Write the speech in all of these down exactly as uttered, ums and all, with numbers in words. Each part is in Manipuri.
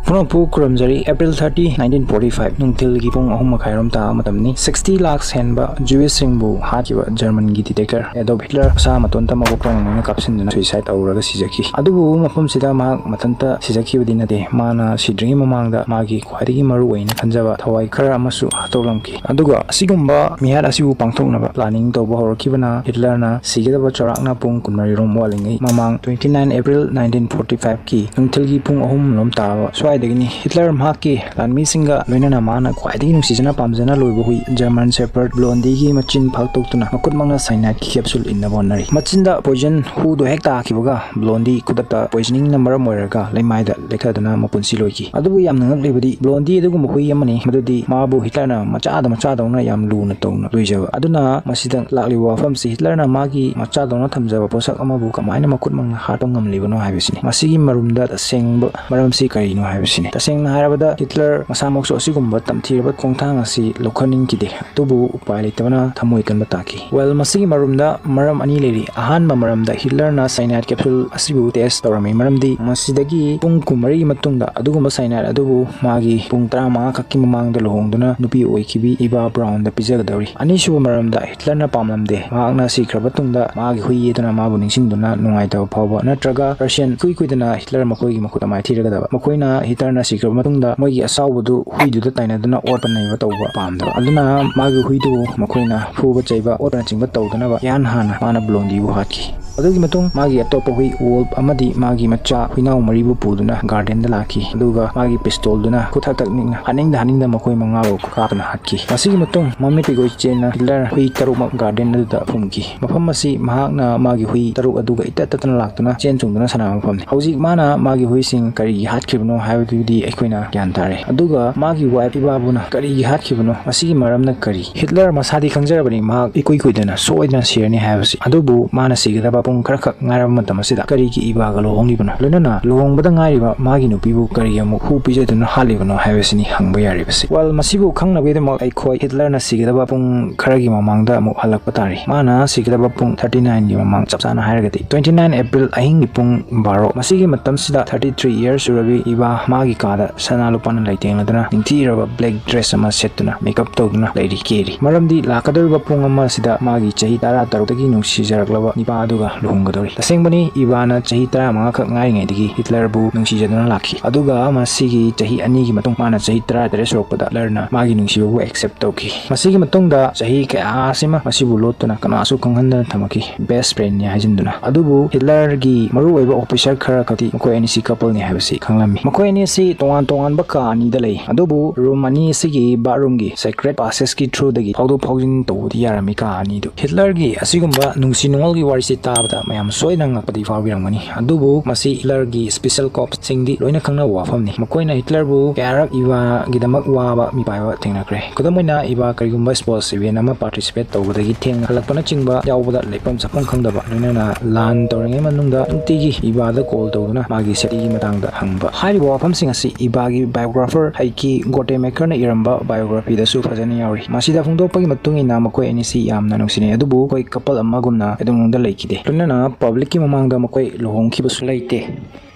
ꯄꯨꯝꯅꯃꯛꯄꯨ ꯈꯨꯔꯨꯝꯖꯔꯤ꯫ April thirty, nineteen forty five, ꯅꯨꯡꯊꯤꯜꯒꯤ ꯄꯨꯡ ꯑꯍꯨꯝ ꯃꯈꯥꯏꯔꯣꯝ ꯇꯥꯕ ꯃꯇꯝꯅꯤ꯫ Sixty ꯂꯥꯛ ꯍꯦꯟꯕ Jewish ꯁꯤꯡꯕꯨ ꯍꯥꯠꯈꯤꯕ German ꯒꯤ dictator Adolf Hitler ꯃꯁꯥ ꯃꯇꯣꯟꯇ ꯃꯀꯣꯛ ꯇꯣꯡꯅ ꯀꯥꯞꯁꯤꯟꯗꯨꯅ suicide ꯇꯧꯔꯒ ꯁꯤꯖꯈꯤ꯫ ꯑꯗꯨꯕꯨ ꯃꯐꯝꯁꯤꯗ ꯃꯍꯥꯛ ꯃꯊꯟꯇ ꯁꯤꯖꯈꯤꯕꯗꯤ ꯅꯠꯇꯦ꯫ ꯃꯥꯅ ꯁꯤꯗ꯭ꯔꯤꯉꯩ ꯃꯃꯥꯡꯗ ꯃꯥꯒꯤ ꯈ꯭ꯋꯥꯏꯗꯒꯤ ꯃꯔꯨ ꯑꯣꯏꯅ ꯈꯟꯖꯕ ꯊꯋꯥꯏ ꯈꯔ ꯑꯃꯁꯨ ꯍꯥꯠꯇꯣꯛꯂꯝꯈꯤ꯫ ꯑꯗꯨꯒ ꯑꯁꯤꯒꯨꯝꯕ ꯃꯤꯍꯥꯠ ꯑꯁꯤꯕꯨ ꯄꯥꯡꯊꯣꯛꯅꯕ planning ꯇꯧꯕ ꯍꯧꯔꯛꯈꯤꯕꯅ Hitler ꯅ ꯁꯤꯒꯗꯕ ꯆꯥꯎꯔꯥꯛꯅ ꯄꯨꯡ ꯀꯨꯟꯃꯔꯤꯔꯣꯝ ꯋꯥꯠꯂꯤꯉꯩ ꯃꯃꯥꯡ, twenty nine April nineteen forty five ꯀꯤ ꯅꯨꯡꯊꯤꯜꯒꯤ ꯄꯨꯡ ꯑꯍꯨꯝ ꯂꯣꯝ ꯇꯥꯕ ꯁ꯭ꯋꯥꯏꯗꯒꯤꯅꯤ꯫ Hitler ꯃꯍꯥꯛꯀꯤ ꯂꯥꯟꯃꯤꯁꯤꯡꯒ ꯂꯣꯏꯅꯅ ꯃꯥꯅ ꯈ꯭ꯋꯥꯏꯗꯒꯤ ꯅꯨꯡꯁꯤꯖꯅ ꯄꯥꯝꯖꯅ ꯂꯣꯏꯕ ꯍꯨꯏ German Shepherd Blondie ꯒꯤ ꯃꯆꯤꯟ ꯐꯥꯛꯇꯣꯛꯇꯨꯅ ꯃꯈꯨꯠꯃꯛꯅ cyanide ꯀꯤ capsule ꯏꯟꯅꯕ ꯍꯣꯠꯅꯔꯤ꯫ ꯃꯆꯤꯟꯗ poison ꯍꯨꯗꯨ ꯍꯦꯛ ꯇꯥꯈꯤꯕꯒ Blondie ꯈꯨꯗꯛꯇ poisoning ꯅ ꯃꯔꯝ ꯑꯣꯏꯔꯒ ꯂꯩꯃꯥꯏꯗ ꯂꯦꯛꯊꯗꯨꯅ ꯃꯄꯨꯟꯁꯤ ꯂꯣꯏꯈꯤ꯫ ꯑꯗꯨꯕꯨ ꯌꯥꯝꯅ ꯉꯛꯂꯤꯕꯗꯤ Blondie ꯑꯗꯨꯒꯨꯝꯕ ꯍꯨꯏ ꯑꯃꯅꯤ, ꯃꯗꯨꯗꯤ ꯃꯥꯕꯨ Hitler ꯅ ꯃꯆꯥꯗ ꯃꯆꯥꯗꯧꯅ ꯌꯥꯝ ꯂꯨꯅ ꯇꯧꯅ ꯂꯣꯏꯖꯕ꯫ ꯑꯗꯨꯅ ꯃꯁꯤꯗ ꯂꯥꯛꯂꯤꯕ ꯋꯥꯐꯝꯁꯤ Hitler ꯅ ꯃꯥꯒꯤ ꯃꯆꯥꯗꯧꯅ ꯊꯝꯖꯕ ꯄꯣꯠꯁꯛ ꯑꯃꯕꯨ ꯀꯃꯥꯏꯅ ꯃꯈꯨꯠꯃꯛꯅ ꯍꯥꯠꯄ ꯉꯝꯂꯤꯕꯅꯣ ꯍꯥꯏꯕꯁꯤꯅꯤ꯫ ꯃꯁꯤꯒꯤ ꯃꯔꯨꯝꯗ ꯇꯁꯦꯡꯕ ꯃꯔꯝꯁꯤ ꯀꯔꯤꯅꯣ ꯍꯥꯏꯕꯁꯤꯅꯤ꯫ ꯇꯁꯦꯡꯅ ꯍꯥꯏꯔꯕꯗ Hitler ꯃꯁꯥꯃꯛꯁꯨ ꯑꯁꯤꯒꯨꯝꯕ ꯇꯝꯊꯤꯔꯕ ꯈꯣꯡꯊꯥꯡ ꯑꯁꯤ ꯂꯧꯈꯠꯅꯤꯡꯈꯤꯗꯦ, ꯑꯗꯨꯕꯨ ꯎꯄꯥꯏ ꯂꯩꯇꯕꯅ ꯊꯃꯣꯏ ꯀꯟꯕ ꯇꯥꯈꯤ꯫ Well, ꯃꯁꯤꯒꯤ ꯃꯔꯨꯝꯗ ꯃꯔꯝ ꯑꯅꯤ ꯂꯩꯔꯤ꯫ ꯑꯍꯥꯟꯕ ꯃꯔꯝꯗ, Hitler ꯅ cyanide capsule ꯑꯁꯤꯕꯨ test ꯇꯧꯔꯝꯃꯤ, ꯃꯔꯝꯗꯤ ꯃꯁꯤꯗꯒꯤ ꯄꯨꯡ ꯀꯨꯟꯃꯔꯤꯒꯤ ꯃꯇꯨꯡꯗ ꯑꯗꯨꯒꯨꯝꯕ cyanide ꯑꯗꯨꯕꯨ ꯃꯥꯒꯤ ꯄꯨꯡ ꯇꯔꯥꯃꯉꯥ ꯈꯛꯀꯤ ꯃꯃꯥꯡꯗ ꯂꯨꯍꯣꯡꯗꯨꯅ ꯅꯨꯄꯤ ꯑꯣꯏꯈꯤꯕꯤ Eva Braun ꯗ ꯄꯤꯖꯒꯗꯧꯔꯤ꯫ ꯑꯅꯤꯁꯨꯕ ꯃꯔꯝꯗ, Hitler ꯅ ꯄꯥꯝꯂꯝꯗꯦ꯫ ꯃꯍꯥꯛꯅ ꯁꯤꯈ꯭ꯔꯕ ꯇꯨꯡꯗ ꯃꯥꯒꯤ ꯍꯨꯏ ꯑꯗꯨꯅ ꯃꯥꯕꯨ ꯅꯤꯡꯁꯤꯡꯗꯨꯅ ꯅꯨꯡꯉꯥꯏꯇꯕ ꯐꯥꯎꯕ, ꯅꯠꯇ꯭ꯔꯒ Russian ꯏꯀꯨꯏ ꯀꯨꯏꯗꯅ Hitler ꯃꯈꯣꯏꯒꯤ ꯃꯈꯨꯠꯇ ꯃꯥꯏꯊꯤꯔꯒꯗꯕ꯫ ꯃꯈꯣꯏꯅ Hitler ꯅ ꯁꯤꯈ꯭ꯔꯕ ꯃꯇꯨꯡꯗ ꯃꯣꯏꯒꯤ ꯑꯁꯥꯎꯕꯗꯨ ꯍꯨꯏꯗꯨꯗ ꯇꯥꯏꯅꯗꯨꯅ ꯑꯣꯠꯄ ꯅꯩꯕ ꯇꯧꯕ ꯄꯥꯝꯗꯕ꯫ ꯑꯗꯨꯅ ꯃꯥꯒꯤ ꯍꯨꯏꯗꯨꯕꯨ ꯃꯈꯣꯏꯅ ꯐꯨꯕ ꯆꯩꯕ, ꯑꯣꯠꯄꯅꯆꯤꯡꯕ ꯇꯧꯗꯅꯕ ꯏꯍꯥꯟ ꯍꯥꯟꯅ ꯃꯥꯅ Blondie ꯕꯨ ꯍꯥꯠꯈꯤ꯫ ꯑꯗꯨꯒꯤ ꯃꯇꯨꯡ ꯃꯥꯒꯤ ꯑꯇꯣꯞꯄ ꯍꯨꯏ Wolf ꯑꯃꯗꯤ ꯃꯥꯒꯤ ꯃꯆꯥ ꯍꯨꯏꯅꯥꯎ ꯃꯔꯤꯕꯨ ꯄꯨꯗꯨꯅ garden ꯗ ꯂꯥꯛꯈꯤ, ꯑꯗꯨꯒ ꯃꯥꯒꯤ pistol ꯗꯨꯅ ꯈꯨꯊꯛ ꯊꯛ ꯅꯤꯛꯅ ꯍꯥꯠꯅꯤꯡꯗ ꯍꯥꯠꯅꯤꯡꯗ ꯃꯈꯣꯏ ꯃꯉꯥꯕꯨ ꯀꯥꯞꯇꯨꯅ ꯍꯥꯠꯈꯤ꯫ ꯃꯁꯤꯒꯤ ꯃꯇꯨꯡ ꯃꯃꯤꯠ ꯄꯤꯒꯣꯏ ꯆꯦꯟꯅ Hitler ꯍꯨꯏ ꯇꯔꯨꯛꯃꯛ garden ꯑꯗꯨꯗ ꯐꯨꯝꯈꯤ꯫ ꯃꯐꯝ ꯑꯁꯤ ꯃꯍꯥꯛꯅ ꯃꯥꯒꯤ ꯍꯨꯏ ꯇꯔꯨꯛ ꯑꯗꯨꯒ ꯏꯇꯠ ꯇꯠꯇꯅ ꯂꯥꯛꯇꯨꯅ ꯆꯦꯟ ꯆꯣꯡꯗꯨꯅ ꯁꯥꯟꯅꯕ ꯃꯐꯝꯅꯤ꯫ ꯍꯧꯖꯤꯛ ꯃꯥꯅ ꯃꯥꯒꯤ ꯍꯨꯏꯁꯤꯡ ꯀꯔꯤꯒꯤ ꯍꯥꯠꯈꯤꯕꯅꯣ ꯍꯥꯏꯕꯗꯨꯗꯤ ꯑꯩꯈꯣꯏꯅ ꯒ꯭ꯌꯥꯟ ꯇꯥꯔꯦ꯫ ꯑꯗꯨꯒ ꯃꯥꯒꯤ wife Eva ꯕꯨꯅ ꯀꯔꯤꯒꯤ ꯍꯥꯠꯈꯤꯕꯅꯣ, ꯃꯁꯤꯒꯤ ꯃꯔꯝꯅ ꯀꯔꯤ? Hitler ꯃꯁꯥꯗꯤ ꯈꯪꯖꯔꯕꯅꯤ ꯃꯍꯥꯛ ꯏꯀꯨꯏ ꯀꯨꯏꯗꯅ ꯁꯣꯏꯗꯅ ꯁꯤꯔꯅꯤ ꯍꯥꯏꯕꯁꯤ, ꯑꯗꯨꯕꯨ ꯃꯥꯅ ꯁꯤꯒꯗꯕ ꯄꯨꯡ ꯈꯔꯈꯛ ꯉꯥꯏꯔꯕ ꯃꯇꯝ ꯑꯁꯤꯗ ꯀꯔꯤꯒꯤ ꯏꯕꯥꯒ ꯂꯨꯍꯣꯡꯂꯤꯕꯅꯣ? ꯂꯣꯏꯅꯅ ꯂꯨꯍꯣꯡꯕꯗ ꯉꯥꯏꯔꯤꯕ ꯃꯥꯒꯤ ꯅꯨꯄꯤꯕꯨ ꯀꯔꯤꯒꯤ ꯑꯃꯨꯛ ꯍꯨ ꯄꯤꯖꯗꯨꯅ ꯍꯥꯠꯂꯤꯕꯅꯣ ꯍꯥꯏꯕꯁꯤꯅꯤ ꯍꯪꯕ ꯌꯥꯔꯤꯕꯁꯤ꯫ Well, ꯃꯁꯤꯕꯨ ꯈꯪꯅꯕꯒꯤꯗꯃꯛ ꯑꯩꯈꯣꯏ ꯍꯤꯠꯂꯔꯅ ꯁꯤꯒꯗꯕ ꯄꯨꯡ ꯈꯔꯒꯤ ꯃꯃꯥꯡꯗ ꯑꯃꯨꯛ ꯍꯜꯂꯛꯄ ꯇꯥꯔꯤ꯫ ꯃꯥꯅ ꯁꯤꯒꯗꯕ ꯄꯨꯡ thirty nineꯒꯤ ꯃꯃꯥꯡ, ꯆꯞ ꯆꯥꯅ ꯍꯥꯏꯔꯒꯗꯤ twenty nine April ꯑꯍꯤꯡꯒꯤ ꯄꯨꯡ ꯕꯥꯔꯣ꯫ ꯃꯁꯤꯒꯤ ꯃꯇꯝꯁꯤꯗ thirty three years ꯁꯨꯔꯕꯤ ꯏꯕꯥ ꯃꯥꯒꯤ ꯀꯥꯗ ꯁꯅꯥ ꯂꯨꯄꯥꯅ ꯂꯩꯇꯦꯡꯂꯗꯨꯅ ꯅꯤꯡꯊꯤꯔꯕ black dress ꯑꯃ ꯁꯦꯠꯇꯨꯅ makeup ꯇꯧꯗꯨꯅ ꯂꯩꯔꯤ, ꯀꯦꯔꯤ꯫ ꯃꯔꯝꯗꯤ ꯂꯥꯛꯀꯗꯧꯔꯤꯕ ꯄꯨꯡ ꯑꯃ ꯑꯁꯤꯗ ꯃꯥꯒꯤ ꯆꯍꯤ ꯇꯔꯥ ꯇꯔꯨꯛꯇꯒꯤ ꯅꯨꯡꯁꯤꯖꯔꯛꯂꯕ ꯅꯤꯄꯥ ꯑꯗꯨꯒ ꯂꯨꯍꯣꯡꯒꯗꯧꯔꯤ꯫ ꯇꯁꯦꯡꯕꯅꯤ, ꯏꯕꯥꯅ ꯆꯍꯤ ꯇꯔꯥꯃꯉꯥ ꯈꯛ ꯉꯥꯏꯔꯤꯉꯩꯗꯒꯤ ꯍꯤꯠꯂꯔꯕꯨ ꯅꯨꯡꯁꯤꯖꯗꯨꯅ ꯂꯥꯛꯈꯤ꯫ ꯑꯗꯨꯒ ꯃꯁꯤꯒꯤ ꯆꯍꯤ ꯑꯅꯤꯒꯤ ꯃꯇꯨꯡ ꯃꯥꯅ ꯆꯍꯤ ꯇꯔꯥ ꯇꯔꯦꯠ ꯁꯨꯔꯛꯄꯗ ꯍꯤꯠꯂꯔꯅ ꯃꯥꯒꯤ ꯅꯨꯡꯁꯤꯕꯕꯨ accept ꯇꯧꯈꯤ꯫ ꯃꯁꯤꯒꯤ ꯃꯇꯨꯡꯗ ꯆꯍꯤ ꯀꯌꯥ ꯑꯁꯤꯃ ꯃꯁꯤꯕꯨ ꯂꯣꯠꯇꯨꯅ ꯀꯅꯥꯁꯨ ꯈꯪꯍꯟꯗꯅ ꯊꯝꯃꯛꯈꯤ, best friendꯅꯤ ꯍꯥꯏꯖꯤꯟꯗꯨꯅ꯫ ꯑꯗꯨꯕꯨ ꯍꯤꯠꯂꯔꯒꯤ ꯃꯔꯨꯑꯣꯏꯕ officer ꯈꯔ ꯈꯛꯇꯤ ꯃꯈꯣꯏ ꯑꯅꯤꯁꯤ coupleꯅꯤ ꯍꯥꯏꯕꯁꯤ ꯈꯪꯂꯝꯃꯤ꯫ ꯃꯈꯣꯏ ꯑꯅꯤ ꯑꯁꯤ ꯇꯣꯉꯥꯟ ꯇꯣꯉꯥꯟꯕ ꯀꯥ ꯑꯅꯤꯗ ꯂꯩ, ꯑꯗꯨꯕꯨ room ꯑꯅꯤ ꯑꯁꯤꯒꯤ bathroomꯒꯤ secret passageꯀꯤ throughꯗꯒꯤ ꯐꯥꯎꯗꯣꯛ ꯐꯥꯎꯖꯤꯟ ꯇꯧꯕꯗꯤ ꯌꯥꯔꯝꯃꯤ ꯀꯥ ꯑꯅꯤꯗꯨ꯫ ꯍꯤꯠꯂꯔꯒꯤ ꯑꯁꯤꯒꯨꯝꯕ ꯅꯨꯡꯁꯤ ꯅꯨꯡꯉꯣꯜꯒꯤ ꯋꯥꯔꯤꯁꯤ ꯇꯥꯕꯗ ꯃꯌꯥꯝ ꯁꯣꯏꯗꯅ ꯉꯛꯄꯗꯤ ꯐꯥꯎꯕꯤꯔꯝꯒꯅꯤ꯫ ꯑꯗꯨꯕꯨ ꯃꯁꯤ ꯍꯤꯠꯂꯔꯒꯤ special copsꯁꯤꯡꯗꯤ ꯂꯣꯏꯅ ꯈꯪꯅꯕ ꯋꯥꯐꯝꯅꯤ꯫ ꯃꯈꯣꯏꯅ ꯍꯤꯠꯂꯔꯕꯨ ꯀꯌꯥꯔꯛ ꯏꯕꯥꯒꯤꯗꯃꯛ ꯋꯥꯕ ꯃꯤꯄꯥꯏꯕ ꯊꯦꯡꯅꯈ꯭ꯔꯦ꯫ ꯈꯨꯗꯝ ꯑꯣꯏꯅ, ꯏꯕꯥ ꯀꯔꯤꯒꯨꯝꯕ sports event ꯑꯃ participate ꯇꯧꯕꯗꯒꯤ ꯊꯦꯡꯅ ꯍꯜꯂꯛꯄꯅꯆꯤꯡꯕ ꯌꯥꯎꯕꯗ ꯂꯩꯐꯝ ꯆꯥꯐꯝ ꯈꯪꯗꯕ, ꯂꯣꯏꯅꯅ ꯂꯥꯟ ꯇꯧꯔꯤꯉꯩ ꯃꯅꯨꯡꯗ ꯅꯨꯡꯇꯤꯒꯤ ꯏꯕꯥꯗ call ꯇꯧꯗꯨꯅ ꯃꯥꯒꯤ safetyꯒꯤ ꯃꯇꯥꯡꯗ ꯍꯪꯕ꯫ ꯍꯥꯏꯔꯤꯕ ꯋꯥꯐꯝꯁꯤꯡ ꯑꯁꯤ ꯏꯕꯥꯒꯤ biographer ꯍꯩꯀꯤ ꯒꯣꯇꯦꯃꯦꯀꯔꯅ ꯏꯔꯝꯕ biographyꯗꯁꯨ ꯐꯖꯅ ꯌꯥꯎꯔꯤ꯫ ꯃꯁꯤꯗ ꯐꯣꯡꯗꯣꯛꯄꯒꯤ ꯃꯇꯨꯡ ꯏꯟꯅ ꯃꯈꯣꯏ ꯑꯅꯤꯁꯤ ꯌꯥꯝꯅ ꯅꯨꯡꯁꯤꯅꯩ, ꯑꯗꯨꯕꯨ ꯑꯩꯈꯣꯏ couple ꯑꯃꯒꯨꯝꯅ ꯀꯩꯗꯧꯅꯨꯡꯗ ꯂꯩꯈꯤꯗꯦ꯫ ꯂꯣꯏꯅꯅ publicꯀꯤ ꯃꯃꯥꯡꯗ ꯃꯈꯣꯏ ꯂꯨꯍꯣꯡꯈꯤꯕꯁꯨ ꯂꯩꯇꯦ꯫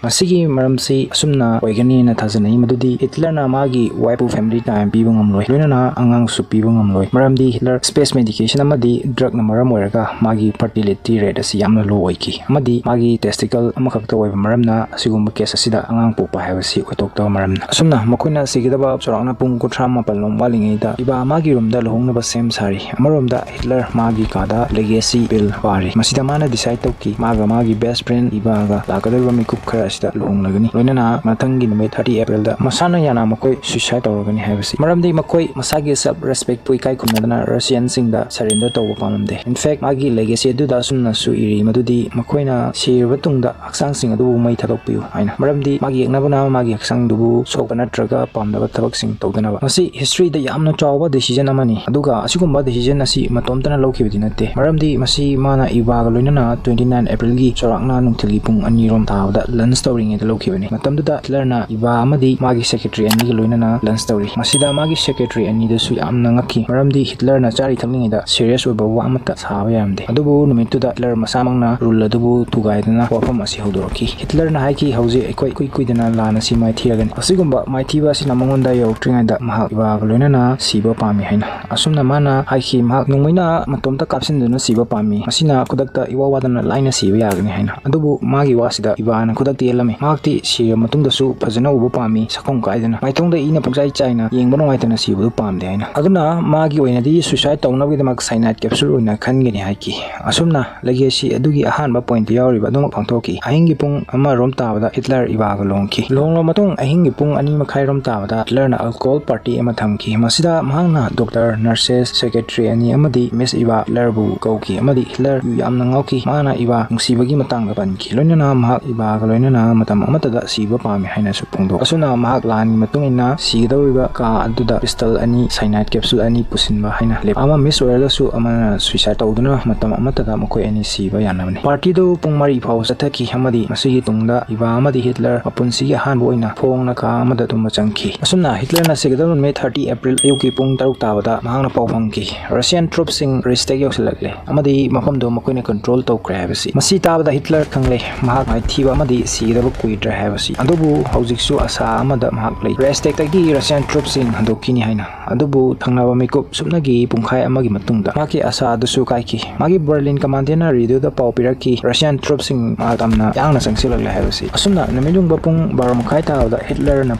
ꯃꯁꯤꯒꯤ ꯃꯔꯝꯁꯤ ꯑꯁꯨꯝꯅ ꯑꯣꯏꯒꯅꯤꯅ ꯊꯥꯖꯅꯩ, ꯃꯗꯨꯗꯤ ꯍꯤꯠꯂꯔꯅ ꯃꯥꯒꯤ wifeꯄꯨ family time ꯄꯤꯕ ꯉꯝꯂꯣꯏ, ꯂꯣꯏꯅꯅ ꯑꯉꯥꯡꯁꯨ ꯄꯤꯕ ꯉꯝꯂꯣꯏ, ꯃꯔꯝꯗꯤ ꯍꯤꯠꯂꯔ space medication ꯑꯃꯗꯤ drugꯅ ꯃꯔꯝ ꯑꯣꯏꯔꯒ ꯃꯥꯒꯤ fertility rate ꯑꯁꯤ ꯌꯥꯝꯅ low ꯑꯣꯏꯈꯤ, ꯑꯃꯗꯤ ꯃꯥꯒꯤ testicle ꯑꯃꯈꯛꯇ ꯑꯣꯏꯕ ꯃꯔꯝꯅ ꯑꯁꯤꯒꯨꯝꯕ case ꯑꯁꯤꯗ ꯑꯉꯥꯡ ꯄꯣꯛꯄ ꯍꯥꯏꯕꯁꯤ ꯑꯣꯏꯊꯣꯛꯇꯕ ꯃꯔꯝꯅ꯫ ꯑꯁꯨꯝꯅ ꯃꯈꯣꯏꯅ ꯁꯤꯒꯗꯕ ꯆꯥꯎꯔꯥꯛꯅ ꯄꯨꯡ ꯀꯨꯟꯊ꯭ꯔꯥ ꯃꯥꯄꯜ ꯂꯣꯝ ꯋꯥꯠꯂꯤꯉꯩꯗ ꯏꯕꯥ ꯃꯥꯒꯤ roomꯗ ꯂꯨꯍꯣꯡꯅꯕ ꯁꯦꯝ ꯁꯥꯔꯤ꯫ ꯑꯃꯔꯣꯝꯗ ꯍꯤꯠꯂꯔ ꯃꯥꯒꯤ ꯀꯥꯗ legacy will ꯄꯥꯔꯤ꯫ ꯃꯁꯤꯗ ꯃꯥꯅ decide ꯇꯧꯈꯤ, ꯃꯥꯒ ꯃꯥꯒꯤ best friend ꯏꯕꯥꯒ ꯂꯥꯛꯀꯗꯧꯔꯤꯕ ꯃꯤꯀꯨꯞ ꯈꯔ ꯑꯁꯤꯗ ꯂꯨꯍꯣꯡꯂꯒꯅꯤ꯫ ꯂꯣꯏꯅꯅ ꯃꯊꯪꯒꯤ ꯅꯨꯃꯤꯠ thirty April ꯗ ꯃꯁꯥꯅ ꯌꯥꯅ ꯃꯈꯣꯏ suicide ꯇꯧꯔꯒꯅꯤ ꯍꯥꯏꯕꯁꯤ꯫ ꯃꯔꯝꯗꯤ ꯃꯈꯣꯏ ꯃꯁꯥꯒꯤ self respect ꯄꯨ ꯏꯀꯥꯏ ꯈꯨꯝꯅꯗꯅ Russian ꯁꯤꯡꯗ surrender ꯇꯧꯕ ꯄꯥꯝꯂꯝꯗꯦ꯫ In fact, ꯃꯥꯒꯤ legacy ꯑꯗꯨꯗ ꯑꯁꯨꯝꯅꯁꯨ ꯏꯔꯤ ꯃꯗꯨꯗꯤ ꯃꯈꯣꯏꯅ ꯁꯤꯔꯕ ꯇꯨꯡꯗ ꯍꯛꯆꯥꯡꯁꯤꯡ ꯑꯗꯨꯕꯨ ꯃꯩ ꯊꯥꯗꯣꯛꯄꯤꯌꯨ ꯍꯥꯏꯅ꯫ ꯃꯔꯝꯗꯤ ꯃꯥꯒꯤ ꯌꯦꯛꯅꯕꯅ ꯃꯥꯒꯤ ꯍꯛꯆꯥꯡꯗꯨꯕꯨ ꯁꯣꯛꯄ ꯅꯠꯇ꯭ꯔꯒ ꯄꯥꯝꯗꯕ ꯊꯕꯛꯁꯤꯡ ꯇꯧꯗꯅꯕ꯫ ꯃꯁꯤ history ꯗ ꯌꯥꯝꯅ ꯆꯥꯎꯕ decision ꯑꯃꯅꯤ꯫ ꯑꯗꯨꯒ ꯑꯁꯤꯒꯨꯝꯕ decision ꯑꯁꯤ ꯃꯇꯣꯝꯇꯅ ꯂꯧꯈꯤꯕꯗꯤ ꯅꯠꯇꯦ꯫ ꯃꯔꯝꯗꯤ ꯃꯁꯤ ꯃꯥꯅ ꯏꯚꯥꯒ ꯂꯣꯏꯅꯅ twenty nine April ꯒꯤ ꯆꯥꯎꯔꯥꯛꯅ ꯅꯨꯡꯊꯤꯜꯒꯤ ꯄꯨꯡ ꯑꯅꯤ ꯔꯣꯝ ꯇꯥꯕꯗ lunch ꯇꯧꯔꯤꯉꯩꯗ ꯂꯧꯈꯤꯕꯅꯤ꯫ ꯃꯇꯝꯗꯨꯗ ꯍꯤꯠꯂꯔꯅ ꯏꯚꯥ ꯑꯃꯗꯤ ꯃꯥꯒꯤ secretary ꯑꯅꯤꯒ ꯂꯣꯏꯅꯅ lunch ꯇꯧꯔꯤ꯫ ꯃꯁꯤꯗ ꯃꯥꯒꯤ secretary ꯑꯅꯤꯗꯨꯁꯨ ꯌꯥꯝꯅ ꯉꯛꯈꯤ, ꯃꯔꯝꯗꯤ ꯍꯤꯠꯂꯔꯅ ꯆꯥꯔꯤ ꯊꯛꯂꯤꯉꯩꯗ serious ꯑꯣꯏꯕ ꯋꯥ ꯑꯃꯠꯇ ꯁꯥꯕ ꯌꯥꯔꯝꯗꯦ꯫ ꯑꯗꯨꯕꯨ ꯅꯨꯃꯤꯠꯇꯨꯗ ꯍꯤꯠꯂꯔ ꯃꯁꯥꯃꯛꯅ rule ꯑꯗꯨꯕꯨ ꯊꯨꯒꯥꯏꯗꯨꯅ ꯋꯥꯐꯝ ꯑꯁꯤ ꯍꯧꯗꯣꯔꯛꯈꯤ꯫ ꯍꯤꯠꯂꯔꯅ ꯍꯥꯏꯈꯤ, "ꯍꯧꯖꯤꯛ ꯑꯩꯈꯣꯏ ꯏꯀꯨꯏ ꯀꯨꯏꯗꯅ ꯂꯥꯟ ꯑꯁꯤ ꯃꯥꯏꯊꯤꯔꯒꯅꯤ꯫" ꯑꯁꯤꯒꯨꯝꯕ ꯃꯥꯏꯊꯤꯕ ꯑꯁꯤꯅ ꯃꯉꯣꯟꯗ ꯌꯧꯔꯛꯇ꯭ꯔꯤꯉꯩꯗ ꯃꯍꯥꯛ ꯏꯚꯥꯒ ꯂꯣꯏꯅꯅ ꯁꯤꯕ ꯄꯥꯝꯃꯤ ꯍꯥꯏꯅ꯫ ꯑꯁꯨꯝꯅ ꯃꯥꯅ ꯍꯥꯏꯈꯤ, ꯃꯍꯥꯛ ꯅꯣꯡꯃꯩꯅ ꯃꯇꯣꯝꯇ ꯀꯥꯞꯁꯤꯟꯗꯨꯅ ꯁꯤꯕ ꯄꯥꯝꯃꯤ꯫ ꯃꯁꯤꯅ ꯈꯨꯗꯛꯇ ꯏꯋꯥ ꯋꯥꯗꯅ ꯂꯥꯏꯅ ꯁꯤꯕ ꯌꯥꯒꯅꯤ ꯍꯥꯏꯅ꯫ ꯑꯗꯨꯕꯨ ꯃꯥꯒꯤ ꯋꯥꯁꯤꯗ ꯏꯚꯥꯅ ꯈꯨꯗꯛꯇ ꯌꯦꯠꯂꯝꯃꯤ꯫ ꯃꯍꯥꯛꯇꯤ ꯁꯤꯔꯕ ꯃꯇꯨꯡꯗꯁꯨ ꯐꯖꯅ ꯎꯕ ꯄꯥꯝꯃꯤ, ꯁꯛꯐꯝ ꯀꯥꯏꯗꯅ꯫ ꯃꯥꯏꯊꯣꯡꯗ ꯏꯅ ꯄꯨꯡꯆꯥꯏ ꯆꯥꯏꯅ ꯌꯦꯡꯕ ꯅꯨꯡꯉꯥꯏꯇꯅ ꯁꯤꯕꯗꯨ ꯄꯥꯝꯗꯦ ꯍꯥꯏꯅ꯫ ꯑꯗꯨꯅ ꯃꯥꯒꯤ ꯑꯣꯏꯅꯗꯤ suicide ꯇꯧꯅꯕꯒꯤꯗꯃꯛ cyanide capsule ꯑꯣꯏꯅ ꯈꯟꯒꯅꯤ ꯍꯥꯏꯈꯤ꯫ ꯑꯁꯨꯝꯅ legacy ꯑꯗꯨꯒꯤ ꯑꯍꯥꯟꯕ point ꯌꯥꯎꯔꯤꯕ ꯑꯗꯨꯃꯛ ꯄꯥꯡꯊꯣꯛꯈꯤ꯫ ꯑꯍꯤꯡꯒꯤ ꯄꯨꯡ ꯑꯃ ꯔꯣꯝ ꯇꯥꯕꯗ ꯍꯤꯠꯂꯔ ꯏꯚꯥꯒ ꯂꯨꯍꯣꯡꯈꯤ꯫ ꯂꯨꯍꯣꯡꯂꯕ ꯃꯇꯨꯡ ꯑꯍꯤꯡꯒꯤ ꯄꯨꯡ ꯑꯅꯤ ꯃꯈꯥꯏ ꯔꯣꯝ ꯇꯥꯕꯗ ꯍꯤꯠꯂꯔꯅ alcohol party ꯑꯃ ꯊꯝꯈꯤ꯫ ꯃꯁꯤꯗ ꯃꯍꯥꯛꯅ doctor, nurses, secretary ꯑꯅꯤ ꯑꯃꯗꯤ Miss ꯏꯚꯥ ꯍꯤꯠꯂꯔꯕꯨ ꯀꯧꯈꯤ ꯑꯃꯗꯤ ꯍꯤꯠꯂꯔ ꯌꯥꯝꯅ ꯉꯥꯎꯈꯤ꯫ ꯃꯥꯅ ꯏꯚꯥ ꯅꯨꯡꯁꯤꯕꯒꯤ ꯃꯇꯥꯡꯗ ꯄꯟꯈꯤ꯫ ꯂꯣꯏꯅꯅ ꯃꯍꯥꯛ ꯏꯚꯥꯒ ꯂꯣꯏꯅꯅ ꯃꯇꯝ ꯑꯃꯠꯇꯗ ꯁꯤꯕ ꯄꯥꯝꯃꯤ ꯍꯥꯏꯅꯁꯨ ꯐꯣꯡꯗꯣꯛ꯫ ꯑꯁꯨꯝꯅ ꯃꯍꯥꯛ ꯂꯥꯟꯒꯤ ꯃꯇꯨꯡ ꯏꯟꯅ ꯁꯤꯒꯗꯧꯔꯤꯕ ꯀꯥ ꯑꯗꯨꯗ pistol ꯑꯅꯤ, cyanide capsule ꯑꯅꯤ ꯄꯨꯁꯤꯟꯕ ꯍꯥꯏꯅ ꯂꯦꯞ꯫ ꯑꯃ miss ꯑꯣꯏꯔꯒꯁꯨ ꯑꯃꯅ suicide ꯇꯧꯗꯨꯅ ꯃꯇꯝ ꯑꯃꯠꯇꯗ ꯃꯈꯣꯏ ꯑꯅꯤ ꯁꯤꯕ ꯌꯥꯅꯕꯅꯤ꯫ Party ꯗꯨ ꯄꯨꯡ ꯃꯔꯤ ꯐꯥꯎꯕ ꯆꯠꯊꯈꯤ ꯑꯃꯗꯤ ꯃꯁꯤꯒꯤ ꯇꯨꯡꯗ ꯏꯚꯥ ꯑꯃꯗꯤ ꯍꯤꯠꯂꯔ ꯃꯄꯨꯟꯁꯤꯒꯤ ꯑꯍꯥꯟꯕ ꯑꯣꯏꯅ ꯐꯣꯡꯅ ꯀꯥ ꯑꯃꯗ ꯇꯨꯝꯕ ꯆꯪꯈꯤ꯫ ꯑꯁꯨꯝꯅ ꯍꯤꯠꯂꯔꯅ ꯁꯤꯒꯗꯧꯔꯤꯕ ꯅꯨꯃꯤꯠ thirty April ꯑꯌꯨꯛꯀꯤ ꯄꯨꯡ ꯇꯔꯨꯛ ꯇꯥꯕꯗ ꯃꯍꯥꯛꯅ ꯄꯥꯎ ꯐꯪꯈꯤ, Russian troops ꯁꯤꯡ Reichstag ꯌꯧꯁꯤꯜꯂꯛꯂꯦ ꯑꯃꯗꯤ ꯃꯐꯝꯗꯨ ꯃꯈꯣꯏꯅ control ꯇꯧꯈ꯭ꯔꯦ ꯍꯥꯏꯕꯁꯤ꯫ ꯃꯁꯤ ꯇꯥꯕꯗ ꯍꯤꯠꯂꯔ ꯈꯪꯂꯦ, ꯃꯍꯥꯛ ꯃꯥꯏꯊꯤꯕ ꯑꯃꯗꯤ ꯁꯤꯒꯗꯕ ꯀꯨꯏꯗ꯭ꯔꯦ ꯍꯥꯏꯕꯁꯤ꯫ ꯑꯗꯨꯕꯨ ꯍꯧꯖꯤꯛꯁꯨ ꯑꯁꯥ ꯑꯃꯗ ꯃꯍꯥꯛ ꯂꯩ, Reichstag ꯇꯒꯤ Russian troops ꯁꯤꯡ ꯍꯟꯗꯣꯛꯈꯤꯅꯤ ꯍꯥꯏꯅ꯫ ꯑꯗꯨꯕꯨ ꯊꯪꯅꯕ ꯃꯤꯀꯨꯞ ꯁꯨꯞꯅꯒꯤ ꯄꯨꯡꯈꯥꯏ ꯑꯃꯒꯤ ꯃꯇꯨꯡꯗ ꯃꯍꯥꯛꯀꯤ ꯑꯁꯥ ꯑꯗꯨꯁꯨ ꯀꯥꯏꯈꯤ꯫ ꯃꯥꯒꯤ Berlin commandant ꯅ radio ꯗ ꯄꯥꯎ ꯄꯤꯔꯛꯈꯤ, Russian troops ꯁꯤꯡ ꯃꯇꯝꯅ ꯌꯥꯡꯅ ꯆꯪꯁꯤꯜꯂꯛꯂꯦ ꯍꯥꯏꯕꯁꯤ꯫ ꯑꯁꯨꯝꯅ ꯅꯨꯃꯤꯠ ꯌꯨꯡꯕ ꯄꯨꯡ ꯕꯥꯔꯣ ꯃꯈꯥꯏ ꯇꯥꯕꯗ ꯍꯤꯠꯂꯔꯅ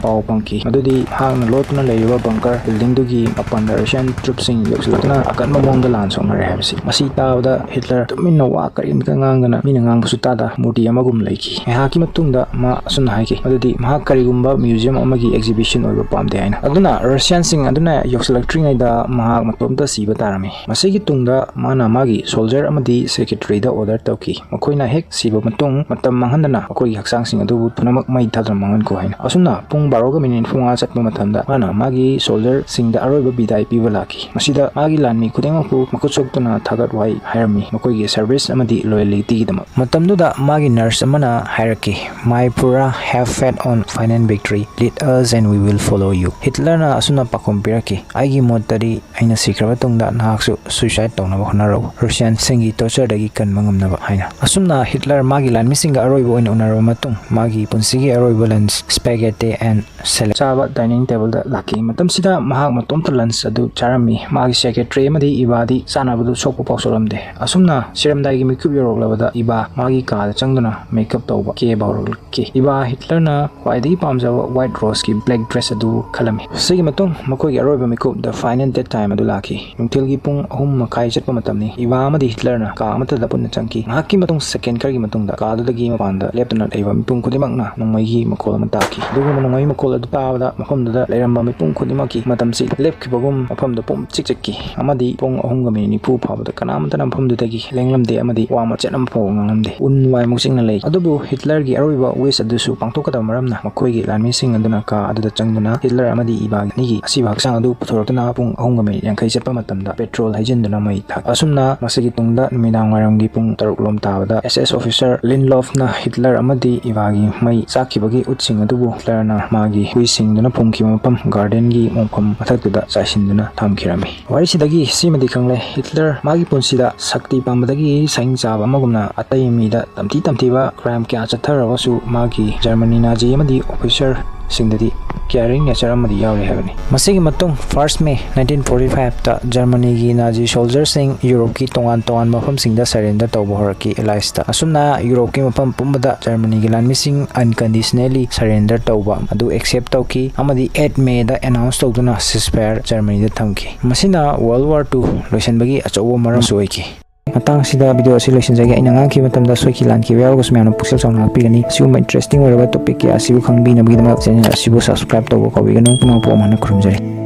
ꯄꯥꯎ ꯐꯪꯈꯤ ꯃꯗꯨꯗꯤ ꯃꯍꯥꯛꯅ ꯂꯣꯠꯇꯨꯅ ꯂꯩꯔꯤꯕ bunker building ꯗꯨꯒꯤ ꯃꯄꯥꯟꯗ Russian troops ꯁꯤꯡ ꯌꯧꯁꯤꯜꯂꯛꯇꯨꯅ ꯑꯀꯟꯕ ꯃꯑꯣꯡꯗ ꯂꯥꯟ ꯁꯣꯛꯅꯔꯦ ꯍꯥꯏꯕꯁꯤ꯫ ꯃꯁꯤ ꯇꯥꯕꯗ ꯍꯤꯠꯂꯔ ꯇꯨꯃꯤꯟꯅ ꯋꯥ ꯀꯔꯤꯝꯇ ꯉꯥꯡꯗꯅ ꯃꯤꯅ ꯉꯥꯡꯕꯁꯨ ꯇꯥꯗ ꯃꯨꯔꯇꯤ ꯑꯃꯒꯨꯝ ꯂꯩꯈꯤ꯫ ꯉꯥꯏꯍꯥꯛꯀꯤ ꯃꯇꯨꯡ ꯃꯇꯨꯡꯗ ꯃꯥ ꯑꯁꯨꯝꯅ ꯍꯥꯏꯈꯤ, ꯃꯗꯨꯗꯤ ꯃꯍꯥꯛ ꯀꯔꯤꯒꯨꯝꯕ museum ꯑꯃꯒꯤ exhibition ꯑꯣꯏꯕ ꯄꯥꯝꯗꯦ ꯍꯥꯏꯅ꯫ ꯑꯗꯨꯅ Russian ꯁꯤꯡ ꯑꯗꯨꯅ ꯌꯧꯁꯤꯜꯂꯛꯇ꯭ꯔꯤꯉꯩꯗ ꯃꯍꯥꯛ ꯃꯇꯣꯝꯇ ꯁꯤꯕ ꯇꯥꯔꯝꯃꯤ꯫ ꯃꯁꯤꯒꯤ ꯇꯨꯡꯗ ꯃꯥꯅ ꯃꯥꯒꯤ soldier ꯑꯃꯗꯤ secretary ꯗ order ꯇꯧꯈꯤ, ꯃꯈꯣꯏꯅ ꯍꯦꯛ ꯁꯤꯕ ꯃꯇꯨꯡ ꯃꯇꯝ ꯃꯥꯡꯍꯟꯗꯅ ꯃꯈꯣꯏꯒꯤ ꯍꯛꯆꯥꯡꯁꯤꯡ ꯑꯗꯨꯕꯨ ꯄꯨꯝꯅꯃꯛ ꯃꯩ ꯊꯥꯗꯨꯅ ꯃꯥꯡꯍꯟꯈꯣ ꯍꯥꯏꯅ꯫ ꯑꯁꯨꯝꯅ ꯄꯨꯡ ꯕꯥꯔꯣꯒ ꯃꯤꯅꯤꯠ ꯅꯤꯐꯨ ꯃꯉꯥ ꯆꯠꯄ ꯃꯇꯝꯗ ꯃꯥꯅ ꯃꯥꯒꯤ soldier ꯁꯤꯡꯗ ꯑꯔꯣꯏꯕ ꯕꯤꯗꯥꯏ ꯄꯤꯕ ꯂꯥꯛꯈꯤ꯫ ꯃꯁꯤꯗ ꯃꯥꯒꯤ ꯂꯥꯟꯃꯤ ꯈꯨꯗꯤꯡꯃꯛꯄꯨ ꯃꯈꯨꯠ ꯁꯣꯛꯇꯨꯅ ꯊꯥꯒꯠ ꯋꯥꯍꯩ ꯍꯥꯏꯔꯝꯃꯤ, ꯃꯈꯣꯏꯒꯤ service ꯑꯃꯗꯤ loyalty ꯒꯤꯗꯃꯛ꯫ ꯃꯇꯝꯗꯨꯗ ꯃꯥꯒꯤ nurse ꯑꯃꯅ ꯍꯥꯏꯔꯛꯈꯤ, "My pura have faith on final victory, lead us and we will follow you." ꯍꯤꯠꯂꯔꯅ ꯑꯁꯨꯝꯅ ꯄꯥꯎꯈꯨꯝ ꯄꯤꯔꯛꯈꯤ, "ꯑꯩꯒꯤ ꯃꯣꯠꯇꯗꯤ ꯑꯩꯅ ꯁꯤꯈ꯭ꯔꯕ ꯇꯨꯡꯗ ꯅꯍꯥꯛꯁꯨ suicide ꯇꯧꯅꯕ ꯍꯣꯠꯅꯔꯧ, Russian ꯁꯤꯡꯒꯤ torture ꯗꯒꯤ ꯀꯟꯕ ꯉꯝꯅꯕ" ꯍꯥꯏꯅ꯫ ꯑꯁꯨꯝꯅ ꯍꯤꯠꯂꯔ ꯃꯥꯒꯤ ꯂꯥꯟꯃꯤꯁꯤꯡꯒ ꯑꯔꯣꯏꯕ ꯑꯣꯏꯅ ꯎꯅꯔꯕ ꯃꯇꯨꯡ ꯃꯥꯒꯤ ꯄꯨꯟꯁꯤꯒꯤ ꯑꯔꯣꯏꯕ lunch spaghetti and salad ꯆꯥꯕ dining table ꯗ ꯂꯥꯛꯈꯤ꯫ ꯃꯇꯝꯁꯤꯗ ꯃꯍꯥꯛ ꯃꯇꯣꯝꯇ lunch ꯑꯗꯨ ꯆꯥꯔꯝꯃꯤ꯫ ꯃꯥꯒꯤ secretary ꯑꯃꯗꯤ ꯏꯕꯥꯗꯤ ꯆꯥꯅꯕꯗꯨ ꯁꯣꯛꯄ ꯐꯥꯎ ꯁꯣꯛꯂꯝꯗꯦ꯫ ꯑꯁꯨꯝꯅ ꯁꯤꯔꯝꯗꯥꯏꯒꯤ ꯃꯤꯀꯨꯞ ꯌꯧꯔꯛꯂꯕꯗ ꯏꯕꯥ ꯃꯥꯒꯤ ꯀꯥꯗ ꯆꯪꯗꯨꯅ makeup ꯇꯧꯕ ꯀꯦꯕ ꯍꯧꯔꯛꯈꯤ꯫ ꯏꯕꯥ ꯍꯤꯠꯂꯔꯅ ꯈ꯭ꯋꯥꯏꯗꯒꯤ ꯄꯥꯝꯖꯕ white rose ꯀꯤ black dress ꯑꯗꯨ ꯈꯜꯂꯝꯃꯤ꯫ ꯁꯤꯒꯤ ꯃꯇꯨꯡ ꯃꯈꯣꯏꯒꯤ ꯑꯔꯣꯏꯕ ꯃꯤꯀꯨꯞ the final dead time ꯑꯗꯨ ꯂꯥꯛꯈꯤ꯫ ꯅꯨꯡꯊꯤꯜꯒꯤ ꯄꯨꯡ ꯑꯍꯨꯝ ꯃꯈꯥꯏ ꯆꯠꯄ ꯃꯇꯝꯅꯤ꯫ ꯏꯕꯥ ꯑꯃꯗꯤ ꯍꯤꯠꯂꯔꯅ ꯀꯥ ꯑꯃꯠꯇꯗ ꯄꯨꯟꯅ ꯆꯪꯈꯤ꯫ ꯉꯥꯏꯍꯥꯛꯀꯤ ꯃꯇꯨꯡ second ꯈꯔꯒꯤ ꯃꯇꯨꯡꯗ ꯀꯥꯗꯨꯗꯒꯤ ꯃꯄꯥꯟꯗ ꯂꯦꯞꯇꯨꯅ ꯂꯩꯕ ꯃꯤꯄꯨꯝ ꯈꯨꯗꯤꯡꯃꯛꯅ ꯅꯣꯡꯃꯩꯒꯤ ꯃꯈꯣꯜ ꯑꯃ ꯇꯥꯈꯤ꯫ ꯑꯗꯨꯒꯨꯝꯕ ꯅꯣꯡꯃꯩ ꯃꯈꯣꯜ ꯑꯗꯨ ꯇꯥꯕꯗ ꯃꯐꯝꯗꯨꯗ ꯂꯩꯔꯝꯕ ꯃꯤꯄꯨꯝ ꯈꯨꯗꯤꯡꯃꯛꯀꯤ ꯃꯇꯝꯁꯤ ꯂꯦꯞꯈꯤꯕꯒꯨꯝ ꯃꯐꯝꯗꯨ ꯄꯨꯝ ꯆꯤꯛ ꯆꯤꯛꯈꯤ ꯑꯃꯗꯤ ꯄꯨꯡ ꯑꯍꯨꯝꯒ ꯃꯤꯅꯤꯠ ꯅꯤꯐꯨ ꯐꯥꯎꯕꯗ ꯀꯅꯥꯃꯠꯇꯅ ꯃꯐꯝꯗꯨꯗꯒꯤ ꯂꯦꯡꯂꯝꯗꯦ ꯑꯃꯗꯤ ꯋꯥ ꯃꯆꯦꯠ ꯑꯃ ꯐꯥꯎꯕ ꯉꯥꯡꯂꯝꯗꯦ꯫ ꯎꯟ ꯋꯥꯏꯃꯨꯛ ꯆꯤꯛꯅ ꯂꯩ꯫ ꯑꯗꯨꯕꯨ ꯍꯤꯠꯂꯔꯒꯤ ꯑꯔꯣꯏꯕ wish ꯑꯗꯨꯁꯨ ꯄꯥꯡꯊꯣꯛꯀꯗꯕ ꯃꯔꯝꯅ ꯃꯈꯣꯏꯒꯤ ꯂꯥꯟꯃꯤꯁꯤꯡ ꯑꯗꯨꯅ ꯀꯥ ꯑꯗꯨꯗ ꯆꯪꯗꯨꯅ ꯍꯤꯠꯂꯔ ꯑꯃꯗꯤ ꯏꯕꯥꯒꯤ ꯑꯅꯤꯒꯤ ꯑꯁꯤꯕ ꯍꯛꯆꯥꯡ ꯑꯗꯨ ꯄꯨꯊꯣꯔꯛꯇꯨꯅ ꯄꯨꯡ ꯑꯍꯨꯝꯒ ꯃꯤꯅꯤꯠ ꯌꯥꯡꯈꯩ ꯆꯠꯄ ꯃꯇꯝꯗ petrol ꯍꯩꯖꯤꯟꯗꯨꯅ ꯃꯩ ꯊꯥꯈꯤ꯫ ꯑꯁꯨꯝꯅ ꯃꯁꯤꯒꯤ ꯇꯨꯡꯗ ꯅꯨꯃꯤꯗꯥꯡ ꯋꯥꯏꯔꯝꯒꯤ ꯄꯨꯡ ꯇꯔꯨꯛ ꯂꯣꯝ ꯇꯥꯕꯗ SS officer Lindelof ꯅ ꯍꯤꯠꯂꯔ ꯑꯃꯗꯤ ꯏꯕꯥꯒꯤ ꯃꯩ ꯆꯥꯛꯈꯤꯕꯒꯤ ꯎꯠꯁꯤꯡ ꯑꯗꯨꯕꯨ ꯍꯤꯠꯂꯔꯅ ꯃꯥꯒꯤ ꯍꯨꯏꯁꯤꯡꯗꯨꯅ ꯐꯨꯝꯈꯤꯕ ꯃꯐꯝ garden ꯒꯤ ꯃꯣꯡꯐꯝ ꯃꯊꯛꯇꯨꯗ ꯆꯥꯏꯁꯤꯟꯗꯨꯅ ꯊꯝꯈꯤꯔꯝꯃꯤ꯫ ꯋꯥꯔꯤꯁꯤꯗꯒꯤ ꯁꯤꯃꯗꯤ ꯈꯪꯂꯦ, ꯍꯤꯠꯂꯔ ꯃꯥꯒꯤ ꯄꯨꯟꯁꯤꯗ ꯁꯛꯇꯤ ꯄꯥꯝꯕꯗꯒꯤ ꯁꯍꯤꯡ ꯆꯥꯕ ꯑꯃꯒꯨꯝꯅ ꯑꯇꯩ ꯃꯤꯗ ꯇꯝꯊꯤ ꯇꯝꯊꯤꯕ crime ꯀꯌꯥ ꯆꯠꯊꯔꯕꯁꯨ ꯃꯥꯒꯤ Germany Nazi ꯑꯃꯗꯤ officer ꯁꯤꯡꯗꯗꯤ caring nature ꯑꯃꯗꯤ ꯌꯥꯎꯔꯤ ꯍꯥꯏꯕꯅꯤ꯫ ꯃꯁꯤꯒꯤ ꯃꯇꯨꯡ first May nineteen forty five ꯇ Germany ꯒꯤ Nazi soldier ꯁꯤꯡ Europe ꯀꯤ ꯇꯣꯉꯥꯟ ꯇꯣꯉꯥꯟꯕ ꯃꯐꯝꯁꯤꯡꯗ surrender ꯇꯧꯕ ꯍꯧꯔꯛꯈꯤ Allies ꯇ꯫ ꯑꯁꯨꯝꯅ Europe ꯀꯤ ꯃꯐꯝ ꯄꯨꯝꯕꯗ Germany ꯒꯤ ꯂꯥꯟꯃꯤꯁꯤꯡ unconditionally surrender ꯇꯧꯕ ꯑꯗꯨ accept ꯇꯧꯈꯤ ꯑꯃꯗꯤ eight May ꯗ announce ꯇꯧꯗꯨꯅ ceasefire Germany ꯗ ꯊꯝꯈꯤ꯫ ꯃꯁꯤꯅ World War Two ꯂꯣꯏꯁꯤꯟꯕꯒꯤ ꯑꯆꯧꯕ ꯃꯔꯝꯁꯨ ꯑꯣꯏꯈꯤ꯫ ꯃꯇꯥꯡ ꯑꯁꯤꯗ video ꯑꯁꯤ ꯂꯣꯏꯁꯤꯟꯖꯒꯦ꯫ ꯑꯩꯅ ꯉꯥꯡꯈꯤꯕ ꯃꯇꯝꯗ ꯁꯣꯏꯈꯤ ꯂꯥꯟꯈꯤꯕ ꯌꯥꯎꯔꯒꯁꯨ ꯃꯌꯥꯝꯅ ꯄꯨꯛꯆꯦꯜ ꯆꯥꯎꯅ ꯉꯥꯛꯄꯤꯒꯅꯤ꯫ ꯑꯁꯤꯒꯨꯝꯕ interesting ꯑꯣꯏꯔꯕ topic ꯀꯌꯥ ꯑꯁꯤꯕꯨ ꯈꯪꯕꯤꯅꯕꯒꯤꯗꯃꯛ channel ꯑꯁꯤꯕꯨ subscribe ꯇꯧꯕ ꯀꯥꯎꯕꯤꯒꯅꯨ꯫ ꯏꯃꯥ ꯄꯣꯛꯑꯝ ꯍꯥꯏꯅ ꯈꯨꯔꯨꯝꯖꯔꯤ꯫